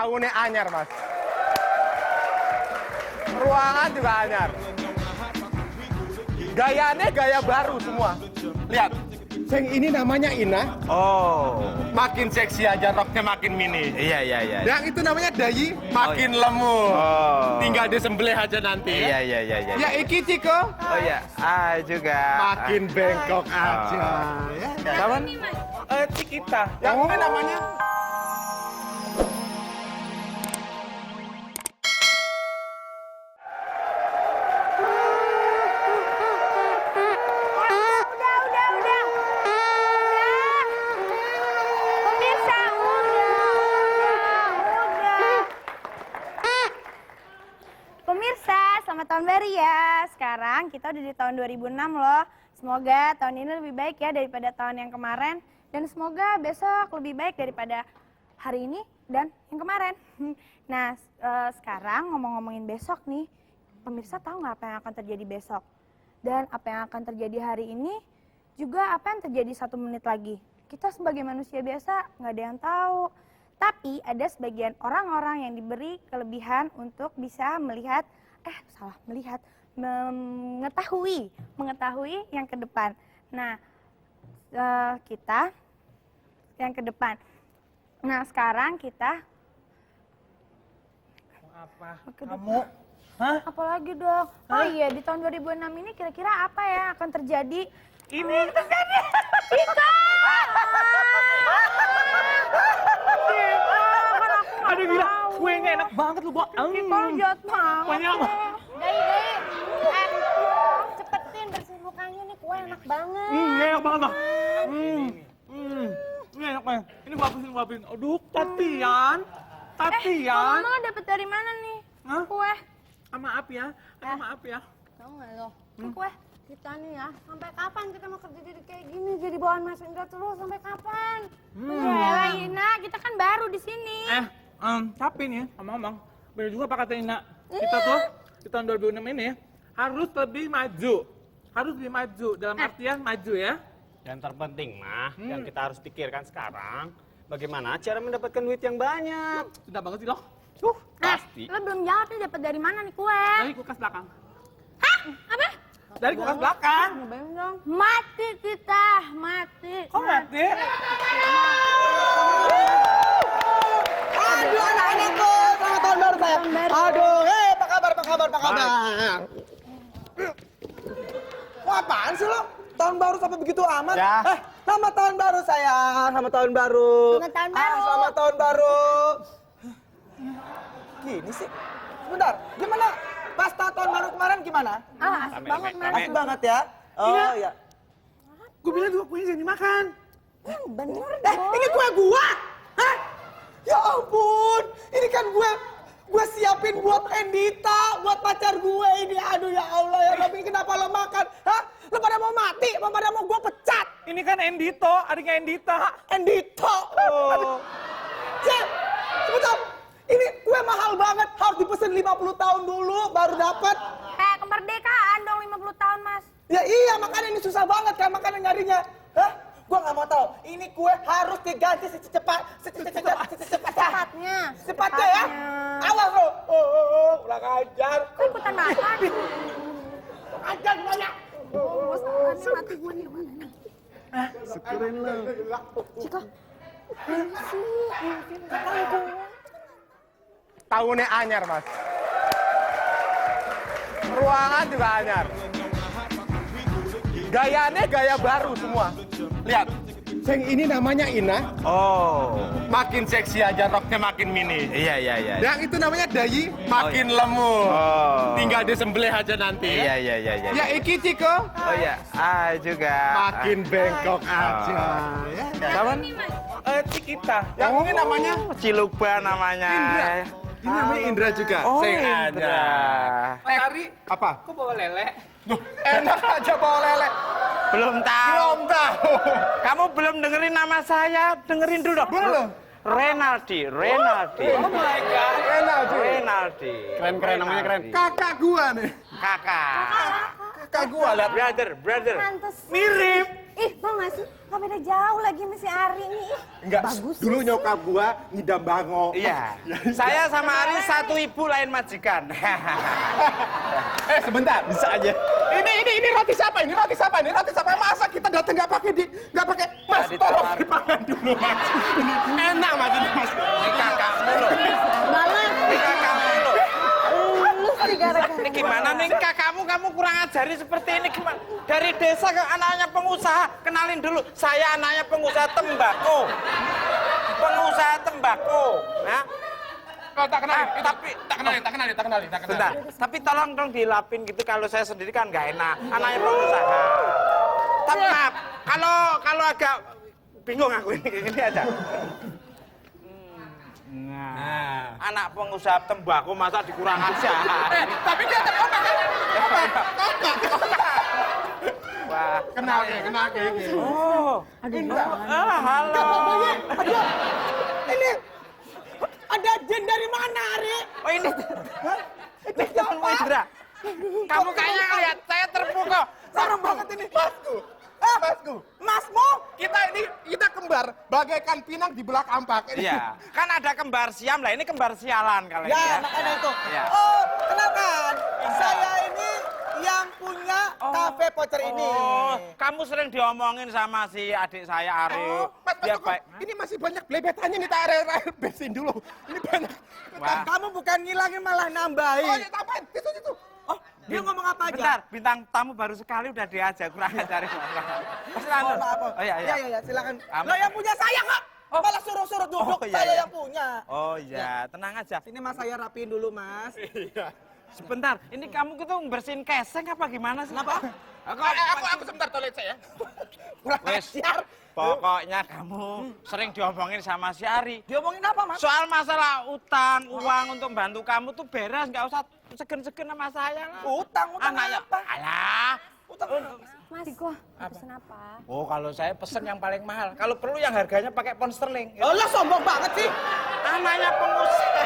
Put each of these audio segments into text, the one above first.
Tahunnya anyar, Mas. Ruangan juga anyar. Gayanya gaya baru semua. Lihat. Yang ini namanya Ina. Oh. Makin seksi aja, roknya makin mini. Iya. Yang itu namanya Dayi, makin lemu. Oh. Tinggal disembelih aja nanti. Iya. Ya Iki Ciko. Oh iya. Juga. Makin bengkok aja. Ya. Kawan? Cikita. Yang ini namanya. Pemirsa, selamat tahun baru ya. Sekarang kita udah di tahun 2006 loh. Semoga tahun ini lebih baik ya daripada tahun yang kemarin. Dan semoga besok lebih baik daripada hari ini dan yang kemarin. Nah, sekarang ngomongin besok nih. Pemirsa tahu nggak apa yang akan terjadi besok? Dan apa yang akan terjadi hari ini? Juga apa yang terjadi 1 menit lagi? Kita sebagai manusia biasa nggak ada yang tahu. Tapi ada sebagian orang-orang yang diberi kelebihan untuk bisa mengetahui yang ke depan. Nah, kita yang ke depan. Nah, sekarang kita Apa? Kamu? Hah? Apalagi dong? Oh iya, di tahun 2006 ini kira-kira apa ya akan terjadi? Ini terjadi. Ika! Aduh gila, kuenya enak banget lu, Bo. Ika lu jahat banget. Kuenya apa? Dai, cepetin bersihin mukanya nih, kue enak banget. Enak banget, Bang. Ini enak banget. Ini gua habisin. Aduh, Tatian. Ngomong dapet dari mana nih? Hah? Kue. Maaf ya. Maaf ya. Tahu nggak lo? Kue. Kita nih ya, sampai kapan kita mau kerja jadi kayak gini? Jadi bawahan Mas Indra terus, sampai kapan? Ya, Ina, kita kan baru di sini. Tapi nih, ngomong-ngomong, bener juga apa kata Ina. Kita tuh, di tahun 2006 ini harus lebih maju. Harus lebih maju, dalam artian maju ya. Yang terpenting mah, yang kita harus pikirkan sekarang, bagaimana cara mendapatkan duit yang banyak. Sudah banget sih, loh. Pasti. Lo belum jawab nih dapat dari mana nih kue? Dari kulkas belakang. Hah? Apa? Dari kulkas belakang. Nyobain dong. Mati kita, mati. Kok mati? Aduh anak-anakku, selamat tahun baru saya. Aduh, apa kabar? Wah, apaan sih lo? Tahun baru sampai begitu amat? Ya. Selamat tahun baru sayang, selamat tahun baru. Selamat tahun baru. Selamat tahun baru. Gini sih. Sebentar, gimana? Pasta tahun baru kemarin gimana? Asik banget, Mas. Asik banget ya. Oh iya. Gue bilang juga kuenya jangan dimakan. Bener Ini kue gua? Hah? Ya ampun, ini kan gue siapin buat Endita, buat pacar gue ini. Aduh ya Allah ya Rabbi, kenapa lo makan? Hah? Lo pada mau mati? Lo pada mau gue pecat? Ini kan Endito, adiknya Endita. Endita. Oh. Cek, sebentar. Ini kue mahal banget, harus dipesen 50 tahun dulu baru dapat. Kemerdekaan dong 50 tahun, Mas. Ya iya, makanya ini susah banget kan makanya nyarinya. Hah? Gua nggak mau tahu. Ini kue harus diganti Cepatnya. secepatnya ya. Awas lo. Kurang ajar. Kok ikutan makan? Ajar banyak. Masalahnya mati gue nih, mana nih? Syukurin lo. Ciko. Tahunnya anyar, Mas. Ruangan juga anyar. Gayanya gaya baru semua. Lihat. Yang ini namanya Ina. Oh. Makin seksi aja, roknya makin mini. Iya. Yang itu namanya Dayi, makin lemu. Oh. Tinggal disembelih aja nanti. Iya. Ya Iki Ciko. Oh iya. juga. Makin bengkok aja. Ya. Kawan? Cikita. Yang ini namanya Ciluba namanya. Indra. Ini namanya Indra juga. Oh, Sing Indra. Tari apa? Kok bawa lele? Duh, enak aja bawa lele. Belum tahu. Belum tahu. Kamu belum dengerin nama saya? Dengerin dulu dong. Belum. Renaldi. Oh my God. Renaldi. Keren namanya keren. Kakak gua nih. Kakak. Kakak gua lihat. Brother. Pantes. Mirip. Ih, mau nggak sih? Nggak beda jauh lagi sama si Ari nih. Ih, Enggak, bagus dulu sih. nyokap gua ngidam bango. Iya. Saya sama Ari satu ibu lain majikan. Sebentar. Bisa aja. Ini roti siapa? Ini roti siapa? Ini roti siapa? Masa kita datang nggak pakai Mas, tolong dimakan dulu Mas. Ini enak Mas ini Mas. Ini kakakmu loh. Banget. Ini kakakmu loh. Lu sih gara-gara. Ini gimana nih kakakmu, kamu kurang ajari seperti ini gimana? Dari desa ke anaknya pengusaha, kenalin dulu. Saya anaknya pengusaha tembakau. Pengusaha tembakau. Nah, Tak kenalin. tapi Tak kenalin. bentar. Tapi tolong dong dilapin gitu, kalau saya sendiri kan nggak enak. Anaknya pengusaha. Tapi maaf, kalau agak bingung aku ini aja. Nah, anak pengusaha tembakau masa dikurang ajar. Tapi dia terkopak. Wah. Kenal kayak gitu. Oh. Halo. Aduh, ini ada jin dari mana, Ari? Oh ini. Ini Tuan Windra. Kamu kayaknya ngeliat saya terpukau. Serem banget ini. Masku. Masmu? Kita kembar bagaikan pinang di belak ampak. Iya, kan ada kembar siam lah. Ini kembar sialan kalau ini Ya, ya. makanya itu. Iya. Oh, kenalkan. Saya ini yang punya kafe voucher ini. Oh, kamu sering diomongin sama si adik saya Ari. Mas, Dia kok baik. ini masih banyak blebetannya nih, tak air bensin dulu. Ini banyak. Wah. Kamu bukan ngilangin malah nambahin. Oh, ya tambahin. Itu. Oh, dia ngomong apa aja? Bentar, bintang tamu baru sekali udah diajak kurang ajarin. Oh, maaf. Oh iya. Ya, silakan. Kamu- Lah yang punya saya kok. Oh. Malah suruh-suruh duduk. Oh, iya, Saya iya. yang punya. Oh iya, tenang aja. Sini Mas, saya rapiin dulu, Mas. Sebentar, ini kamu tuh bersihin keseng apa gimana sih? Kenapa? Aku sebentar toilet saya. Wes, pokoknya kamu sering diomongin sama si Ari. Diomongin apa, Mas? Soal masalah utang, uang untuk bantu kamu tuh beres, nggak usah segen-segen sama saya lah. Utang Anaknya, apa? alah. Utang Mas, Diko, pesen apa? Oh, kalau saya pesen yang paling mahal. Kalau perlu yang harganya pakai pound sterling. Oh, lo sombong banget sih. Anaknya pengusaha.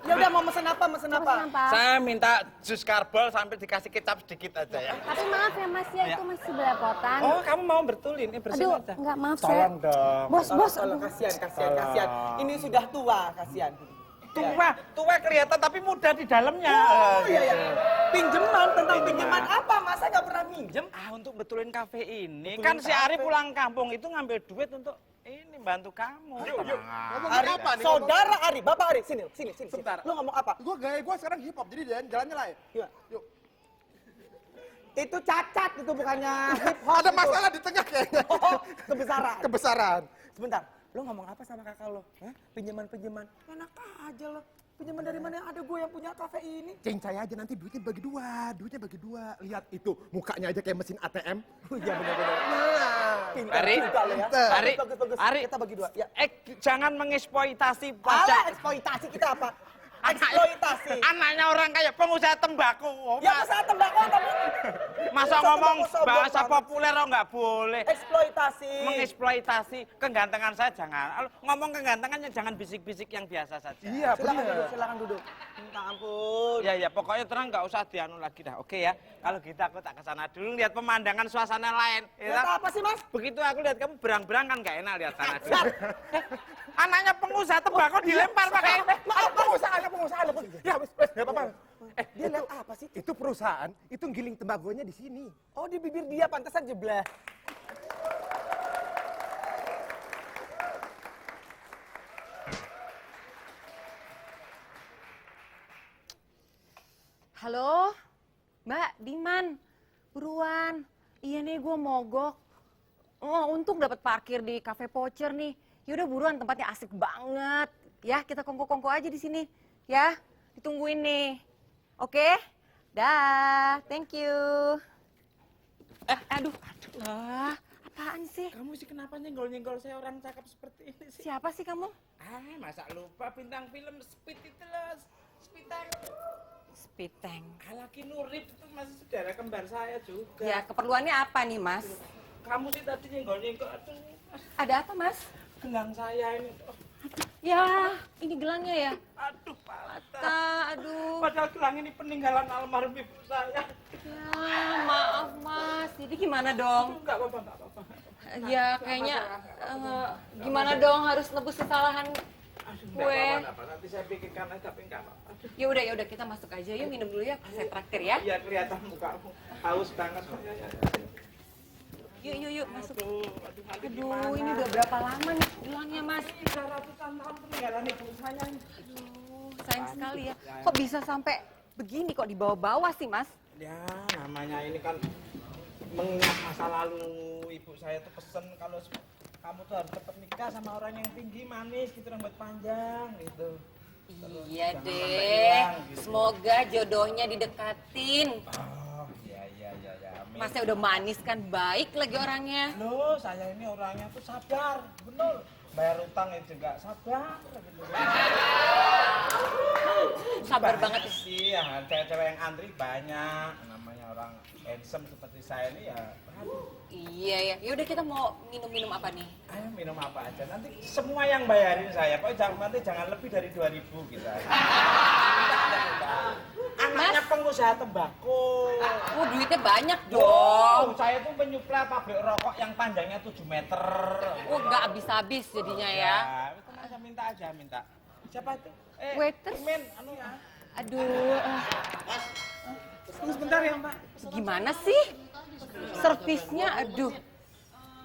Ya udah mau mesen apa? Mesen apa? Pesen apa? Saya minta jus karbol sampai dikasih kecap sedikit aja ya. Tapi maaf ya Mas, ya itu masih belepotan. Oh, kamu mau bertulin? Ini bersihin Aduh, aja. enggak maaf saya. Tolong dong. Bos, Tolong, aduh. kasihan. Ini sudah tua, kasihan. Tua kelihatan tapi muda di dalamnya. Oh iya. Pinjeman, tentang pinjeman apa? Masa nggak pernah minjem? Ah, untuk betulin kafe ini. Kan si Ari pulang kampung itu ngambil duit untuk ini bantu kamu. Tenang. Ngomong Ari, apa nih? saudara Ari, Bapak Ari, sini. Sebentar. Lu ngomong apa? Gua sekarang hip hop, jadi jalannya lain. Iya. Yuk. Itu cacat, itu bukannya hip hop. Ada itu. masalah di tengah kayaknya. Oh, kebesaran. Kebesaran. Sebentar, lu ngomong apa sama kakak lo? Hah? Pinjaman. Enak aja lo. Pinjaman dari mana yang ada gue yang punya kafe ini? Ceng saya aja nanti duitnya bagi dua. Lihat itu, mukanya aja kayak mesin ATM. Oh iya benar-benar. Pintar Ari, juga lo ya. Ari, Bagus. Ari. Kita bagi dua. Ya. Jangan mengeksploitasi Alah, pajak. eksploitasi kita apa? Eksploitasi. Anaknya orang kaya pengusaha tembakau. Oh, Ya usaha tembakau tapi masa usaha ngomong tembakau sombong bahasa banget. populer oh nggak boleh. eksploitasi. Mengeksploitasi kegantengan saya jangan. Ngomong kegantengannya jangan bisik-bisik yang biasa saja. Iya, Silakan duduk. Minta ampun. Ya pokoknya terang nggak usah dianu lagi dah. Oke ya. Kalau gitu aku tak kesana dulu lihat pemandangan suasana lain. Lihat apa sih, Mas? Begitu aku lihat kamu berang-berang kan nggak enak lihat sana dulu. Anaknya pengusaha tembakau dilempar pakai. Maaf, pengusaha. Ya, wes, nggak apa-apa. Dia lihat apa sih? Itu perusahaan, itu giling tembagonya di sini. Oh, di bibir dia pantesan jeblah. Halo, Mbak, Diman, buruan. Iya nih, gue mogok. Oh, untung dapat parkir di cafe Pocher nih. Yaudah buruan, tempatnya asik banget. Ya, kita kongko-kongko aja di sini. Ya, ditungguin nih. Oke? Dah, thank you. Aduh, lah, apaan sih? Kamu sih kenapa nyenggol-nyenggol saya orang cakep seperti ini sih? Siapa sih kamu? Masa lupa bintang film Speed itu loh. Speedtank. Spiteng. Kalaki Nurip itu masih saudara kembar saya juga. Ya, keperluannya apa nih, Mas? Kamu sih tadi nyenggol-nyenggol. Aduh, Ada apa, Mas? gelang saya ini. Oh, Ya, ini gelangnya ya. Aduh, patah. Patah, aduh. Padahal gelang ini peninggalan almarhum ibu saya. Ya, maaf Mas. Jadi gimana dong? Enggak apa-apa, enggak apa-apa. Ya, kayaknya gimana dong harus nebus kesalahan Enggak gue. apa-apa, nanti saya pikirkan aja, tapi enggak apa-apa. Ya udah kita masuk aja yuk minum dulu ya. Saya traktir ya. Iya, kelihatan mukamu haus banget. Yuk masuk. Aduh, Aduh, ini udah berapa lama nih gelangnya Mas? 300-an tahun peninggalan ibu saya. Aduh, sayang sekali ya. Kok bisa sampai begini kok dibawa-bawa sih Mas? Ya, namanya ini kan mengingat masa lalu ibu saya tuh pesen kalau kamu tuh harus cepet nikah sama orang yang tinggi, manis, gitu, rambut panjang, gitu. Iya jangan deh, sampai hilang, gitu. semoga jodohnya didekatin. Oh, iya, amin. Masnya udah manis kan, baik lagi orangnya. Loh, saya ini orangnya tuh sabar, bener. Bayar utang itu juga sabar. Gitu. Sabar Banyak banget. sih, ya, cewek-cewek yang antri banyak. Namanya orang handsome seperti saya ini ya, aduh. Iya ya, yaudah kita mau minum-minum apa nih? Ayo minum apa aja, nanti semua yang bayarin saya, pokoknya jangan lebih dari 2.000 kita. Anaknya pengusaha tembakau. Oh duitnya banyak Oh, dong. saya tuh menyuplai pabrik rokok yang panjangnya 7 meter. Oh nggak habis-habis jadinya ya. Tenang aja, minta. Siapa itu? Waiters. Imin, anu ya. Aduh, Tunggu sebentar ya Mbak. gimana sih? Servisnya, aduh.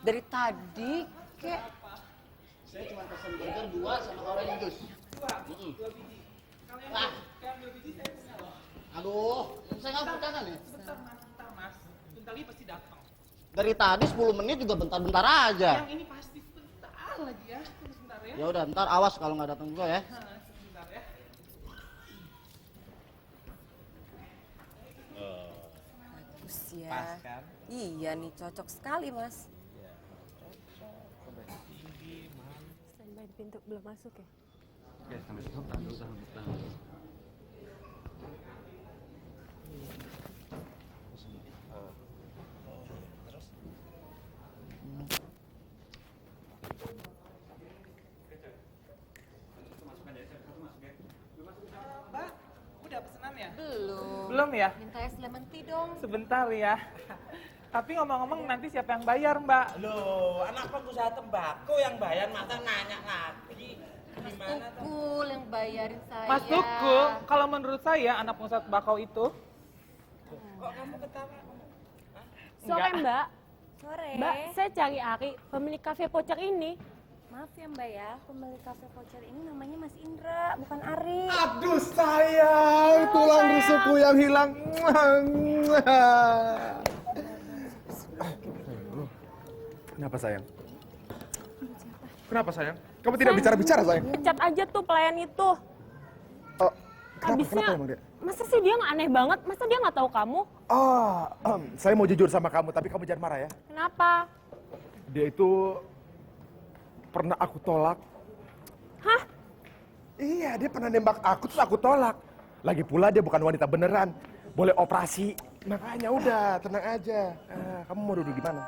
Dari tadi kayak... Saya cuma pesen burger 2 sama orange juice. Ah. Aduh, saya nggak kan ya? Sebentar Mas. Bentar lagi pasti datang. Dari tadi 10 menit juga bentar-bentar aja. Yang ini pasti sebentar lagi ya. Tunggu sebentar ya. Ya udah, ntar awas kalau nggak datang juga ya. Sebentar ya. Bagus ya. Pas kan? Iya nih, cocok sekali mas. Standby di pintu, belum masuk ya? Mbak, udah pesenan ya? Belum. Belum ya? Minta es lemon tea dong. Sebentar ya. Tapi ngomong-ngomong nanti siapa yang bayar Mbak? Loh, anak pengusaha tembakau yang bayar, masa nanya lagi. Mas Gimana tuh? Tukul yang bayarin saya. Mas Tukul, kalau menurut saya anak pengusaha tembakau itu Kok kamu ketawa? Sore Mbak, Sore. Mbak saya cari Ari, pemilik kafe voucher ini. Maaf ya Mbak ya, pemilik kafe voucher ini namanya Mas Indra, bukan Ari. Aduh sayang, tulang rusukku yang hilang. Kenapa sayang? Kenapa sayang? Kamu tidak bicara-bicara sayang? Pecat aja tuh pelayan itu. Oh, kenapa? Habisnya, Kenapa emang dia? masa sih dia nggak aneh banget? Masa dia nggak tahu kamu? Oh, saya mau jujur sama kamu, tapi kamu jangan marah ya. Kenapa? Dia itu pernah aku tolak. Hah? Iya, dia pernah nembak aku, terus aku tolak. Lagi pula dia bukan wanita beneran, boleh operasi. Makanya udah, tenang aja. Kamu mau duduk di mana?